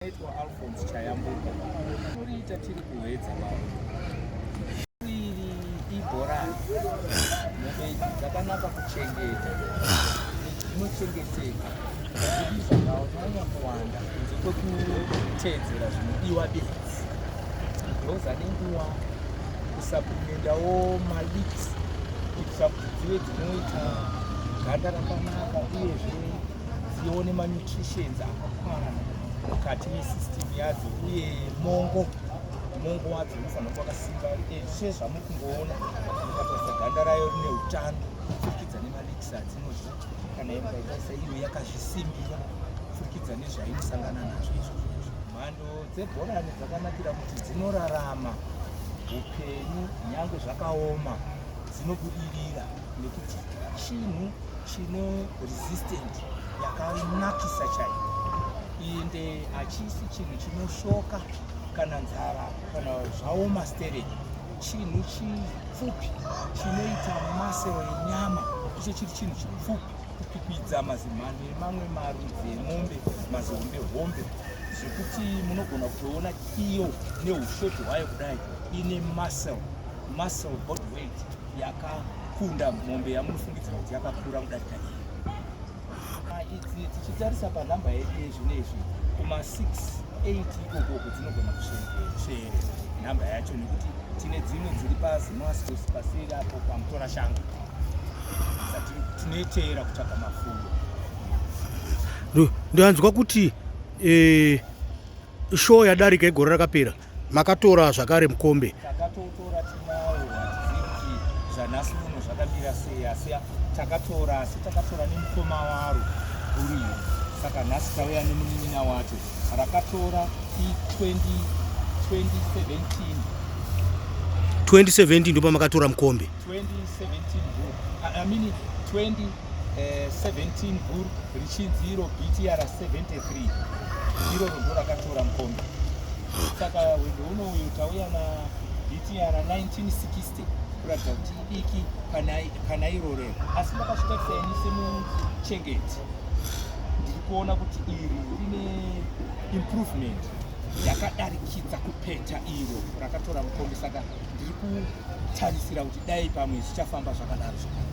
Naitwa Alphonse Chayambuka. Toriita tiri kuHwedza baba. Iri ibhorani. Mombe idzi dzakanaka kuchengeta. Dzinochengeteka. Hazvidi zvakanyanya kuwanda kunze kwekuteedzera zvinodiwa bedzi. Kudhoza nenguva, kusaplemendawo maleaks kuitira kuti dzive dzinoita ganda rakanaka uyezve dzione manutritions akakwana mukati mesystem yadzo uye mongo mongo wadzo unofanira kuva wakasimba. Zvese zvamuri kungoona, mukatarisa ganda rayo rine utano kupfurikidza nemaleaks adzinodya. Kana mukaitarisa iyo yakazvisimbira kupfurikidza nezvainosangana nazvo izvozvo izvo. Mhando dzebhorani dzakanakira kuti dzinorarama upenyu nyange zvakaoma, dzinobudirira nekuti chinhu chine resistant yakanakisa chaiyo, ende hachisi chinhu chinoshoka kana nzara kana zvaoma stereki. Chinhu chipfupi chinoita muscle yenyama, icho chiri chinhu chipfupi kukwikwidza mazimhando emamwe marudzi emombe mazihombe hombe, zvekuti munogona kutoona iyo neushoti hwayo kudai ine muscle body weight yakakunda mombe yamunofungidzira kuti yakakura kudarika iyi. Idzi tichitarisa panhamba yedu yezvino izvi, kuma 6 8 ikokoko dzinogona kusvere nhamba yacho, nekuti tine dzimwe dziri paZimascos paseri apo pamutora shango tinoiteera kutsvaga mafuro. Ndanzwa kuti show yadarika igore rakapera makatora zvakare mukombe. Takatotora, tinawo. Hatizivi kuti zvanhasi uno zvakamira sei, asi takatora, asi takatora nemukoma waro uriyo. Saka nhasi tauya nemunin'ina wacho. Rakatora i20 2017. 2017 ndipo makatora mukombe. 2017 bull, I mean 2017 bull richinzi iro BTR 73, iroro ndo rakatora mukombe. Saka hwendo uno uyu tauya na BTR 1960 kuratidza kuti idiki pana irorero, asi ndakazvitarisa ini semuchengeti, ndiri kuona kuti iri rine improvement yakadarikidza kupeta iro rakatora mukombe. Saka ndiri kutarisira kuti dai pamwe zvichafamba zvakadaro zvakadaro.